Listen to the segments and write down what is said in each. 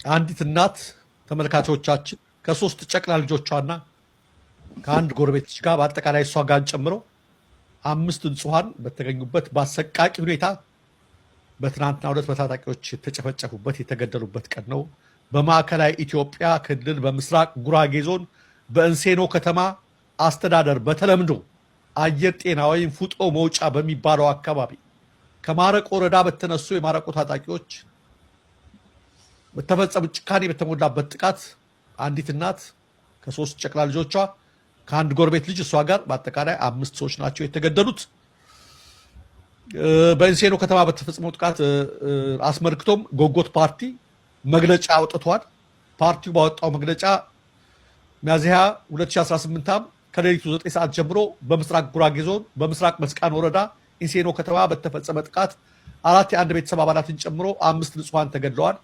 አንዲት እናት፣ ተመልካቾቻችን፣ ከሶስት ጨቅላ ልጆቿና ከአንድ ጎረቤት ልጅ ጋር በአጠቃላይ እሷ ጋር ጨምሮ አምስት ንጹሐን በተገኙበት በአሰቃቂ ሁኔታ በትናንትናው ዕለት በታጣቂዎች የተጨፈጨፉበት፣ የተገደሉበት ቀን ነው። በማዕከላዊ ኢትዮጵያ ክልል በምስራቅ ጉራጌ ዞን በእንሴኖ ከተማ አስተዳደር በተለምዶ አየር ጤና ወይም ፉጦ መውጫ በሚባለው አካባቢ ከማረቆ ወረዳ በተነሱ የማረቆ ታጣቂዎች በተፈጸሙ ጭካኔ በተሞላበት ጥቃት አንዲት እናት ከሶስት ጨቅላ ልጆቿ፣ ከአንድ ጎረቤት ልጅ እሷ ጋር በአጠቃላይ አምስት ሰዎች ናቸው የተገደሉት። በኢንሴኖ ከተማ በተፈጸመው ጥቃት አስመልክቶም ጎጎት ፓርቲ መግለጫ አውጥቷል። ፓርቲው ባወጣው መግለጫ ሚያዝያ 2018 ዓ.ም ከሌሊቱ 9 ሰዓት ጀምሮ በምስራቅ ጉራጌ ዞን በምስራቅ መስቃን ወረዳ ኢንሴኖ ከተማ በተፈጸመ ጥቃት አራት የአንድ ቤተሰብ አባላትን ጨምሮ አምስት ንጹሐን ተገድለዋል።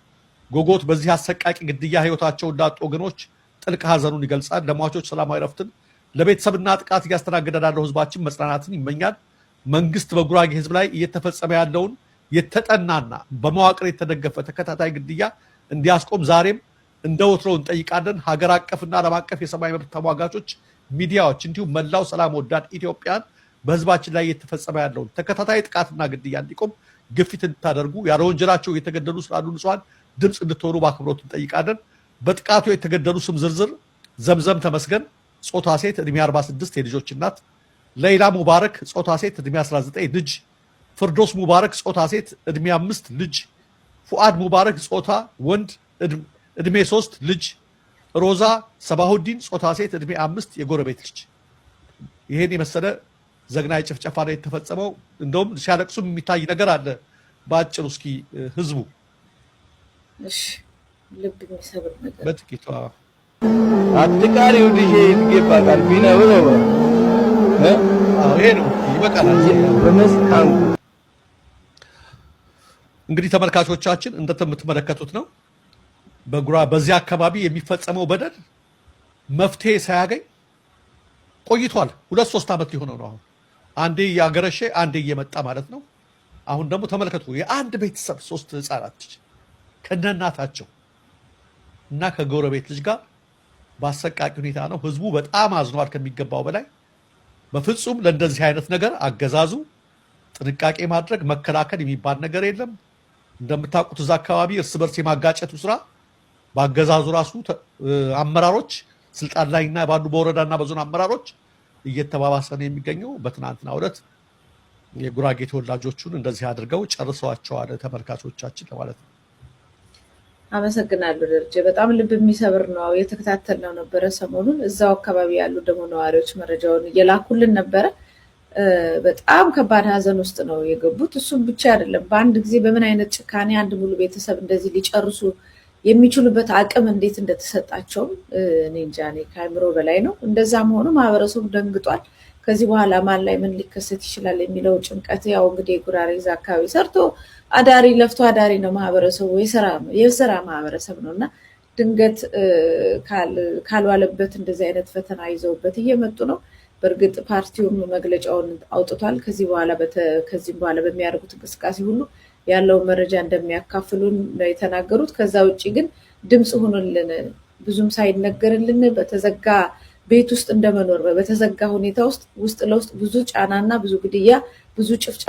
ጎጎት በዚህ አሰቃቂ ግድያ ህይወታቸውን ላጡ ወገኖች ጥልቅ ሀዘኑን ይገልጻል። ለሟቾች ሰላማዊ ረፍትን፣ ለቤተሰብና ጥቃት እያስተናገደ ላለው ህዝባችን መጽናናትን ይመኛል። መንግስት በጉራጌ ህዝብ ላይ እየተፈጸመ ያለውን የተጠናና በመዋቅር የተደገፈ ተከታታይ ግድያ እንዲያስቆም ዛሬም እንደ ወትሮው እንጠይቃለን። ሀገር አቀፍና ዓለም አቀፍ የሰብአዊ መብት ተሟጋቾች፣ ሚዲያዎች እንዲሁም መላው ሰላም ወዳድ ኢትዮጵያን በህዝባችን ላይ እየተፈጸመ ያለውን ተከታታይ ጥቃትና ግድያ እንዲቆም ግፊት እንድታደርጉ፣ ያለ ወንጀላቸው እየተገደሉ ስላሉ ንጹሐን ድምፅ እንድትሆኑ በአክብሮት እንጠይቃለን። በጥቃቱ የተገደሉ ስም ዝርዝር፦ ዘምዘም ተመስገን፣ ጾታ ሴት፣ ዕድሜ 46፣ የልጆች እናት፣ ሌይላ ሙባረክ፣ ጾታ ሴት፣ ዕድሜ 19፣ ልጅ፣ ፍርዶስ ሙባረክ፣ ጾታ ሴት፣ ዕድሜ 5፣ ልጅ፣ ፉአድ ሙባረክ፣ ጾታ ወንድ፣ ዕድሜ 3፣ ልጅ፣ ሮዛ ሰባሁዲን፣ ጾታ ሴት፣ ዕድሜ 5፣ የጎረቤት ልጅ። ይሄን የመሰለ ዘግናኝ ጭፍጨፋ ነው የተፈጸመው። እንደውም ሲያለቅሱም የሚታይ ነገር አለ። በአጭሩ እስኪ ህዝቡ እሺ፣ ልብ የሚሰብር ነገር። በጥቂቱ። አጥቃሪው ድሼ ይገባታል ቢነብረው። ይሄ ነው፣ ይበቃናል። በመስቃን እንግዲህ ተመልካቾቻችን፣ እንደምትመለከቱት ነው። በጉራ በዚያ አካባቢ የሚፈጸመው በደል መፍትሄ ሳያገኝ ቆይቷል። 2-3 ዓመት ሊሆነው ነው። አሁን አንዴ እያገረሸ አንዴ እየመጣ ማለት ነው። አሁን ደግሞ ተመልከቱ፣ የአንድ ቤተሰብ ሶስት ህፃናት ከነእናታቸው እና ከጎረቤት ልጅ ጋር በአሰቃቂ ሁኔታ ነው። ህዝቡ በጣም አዝኗል ከሚገባው በላይ። በፍጹም ለእንደዚህ አይነት ነገር አገዛዙ ጥንቃቄ ማድረግ፣ መከላከል የሚባል ነገር የለም። እንደምታውቁት እዛ አካባቢ እርስ በርስ የማጋጨቱ ስራ በአገዛዙ ራሱ አመራሮች፣ ስልጣን ላይና ባሉ በወረዳና በዞን አመራሮች እየተባባሰ ነው የሚገኘው። በትናንትናው ዕለት የጉራጌ ተወላጆቹን እንደዚህ አድርገው ጨርሰዋቸዋል፣ ተመልካቾቻችን ለማለት ነው። አመሰግናለሁ ደረጀ። በጣም ልብ የሚሰብር ነው። የተከታተልነው ነበረ ሰሞኑን። እዛው አካባቢ ያሉ ደግሞ ነዋሪዎች መረጃውን እየላኩልን ነበረ። በጣም ከባድ ሀዘን ውስጥ ነው የገቡት። እሱም ብቻ አይደለም። በአንድ ጊዜ በምን አይነት ጭካኔ አንድ ሙሉ ቤተሰብ እንደዚህ ሊጨርሱ የሚችሉበት አቅም እንዴት እንደተሰጣቸውም እኔ እንጃ፣ እኔ ከአእምሮ በላይ ነው። እንደዛም ሆኖ ማህበረሰቡ ደንግጧል። ከዚህ በኋላ ማን ላይ ምን ሊከሰት ይችላል የሚለው ጭንቀት፣ ያው እንግዲህ የጉራጌ እዛ አካባቢ ሰርቶ አዳሪ፣ ለፍቶ አዳሪ ነው ማህበረሰቡ፣ የስራ ማህበረሰብ ነው እና ድንገት ካልዋለበት እንደዚህ አይነት ፈተና ይዘውበት እየመጡ ነው። በእርግጥ ፓርቲውም መግለጫውን አውጥቷል። ከዚህ በኋላ ከዚህም በኋላ በሚያደርጉት እንቅስቃሴ ሁሉ ያለውን መረጃ እንደሚያካፍሉን ነው የተናገሩት። ከዛ ውጭ ግን ድምፅ ሁኑልን፣ ብዙም ሳይነገርልን በተዘጋ ቤት ውስጥ እንደመኖር፣ በተዘጋ ሁኔታ ውስጥ ውስጥ ለውስጥ ብዙ ጫናና ብዙ ግድያ፣ ብዙ ጭፍጨፋ